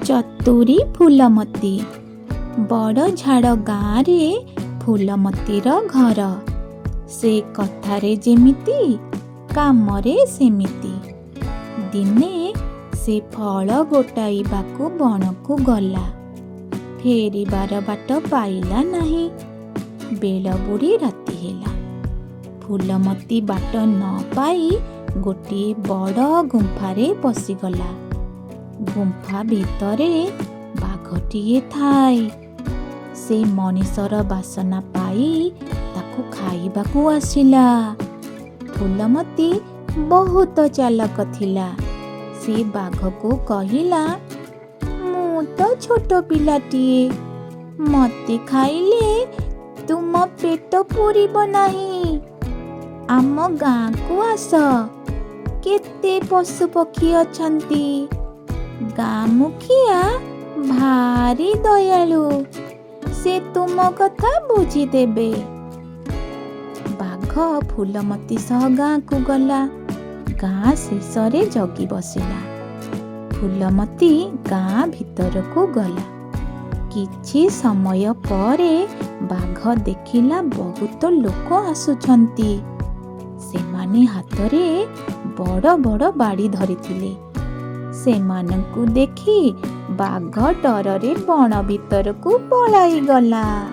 ଚତୁରୀ ଫୁଲମତୀ। ବଡ଼ଝାଡ଼ ଗାଁରେ ଫୁଲମତୀର ଘର। ସେ କଥାରେ ଯେମିତି, କାମରେ ସେମିତି। ଦିନେ ସେ ଫଳ ଗୋଟାଇବାକୁ ବଣକୁ ଗଲା। ଫେରିବାର ବାଟ ପାଇଲା ନାହିଁ। ବେଳ ବୁଡ଼ି ରାତି ହେଲା। ଫୁଲମତୀ ବାଟ ନ ପାଇ ଗୋଟିଏ ବଡ଼ ଗୁମ୍ଫାରେ ପଶିଗଲା। ଗୁମ୍ଫା ଭିତରେ ବାଘଟିଏ ଥାଏ। ସେ ମଣିଷର ବାସନା ପାଇ ତାକୁ ଖାଇବାକୁ ଆସିଲା। ଫୁଲମତୀ ବହୁତ ଚାଲାକ ଥିଲା। ସେ ବାଘକୁ କହିଲା, "ମୁଁ ତ ଛୋଟ ପିଲାଟିଏ। ମତେ ଖାଇଲେ ତୁମ ପେଟ ପୂରିବ ନାହିଁ। ଆମ ଗାଁକୁ ଆସ। କେତେ ପଶୁପକ୍ଷୀ ଅଛନ୍ତି। ଗାଁ ମୁଖିଆ ଭାରି ଦୟାଳୁ। ସେ ତୁମ କଥା ବୁଝିଦେବେ।" ବାଘ ଫୁଲମତୀ ସହ ଗାଁକୁ ଗଲା। ଗାଁ ଶେଷରେ ଜଗି ବସିଲା। ଫୁଲମତୀ ଗାଁ ଭିତରକୁ ଗଲା। କିଛି ସମୟ ପରେ ବାଘ ଦେଖିଲା, ବହୁତ ଲୋକ ଆସୁଛନ୍ତି। ସେମାନେ ହାତରେ ବଡ଼ ବଡ଼ ବାଡ଼ି ଧରିଥିଲେ। ସେମାନଙ୍କୁ ଦେଖି ବାଘ ଡରରେ ବଣ ଭିତରକୁ ପଳାଇଗଲା।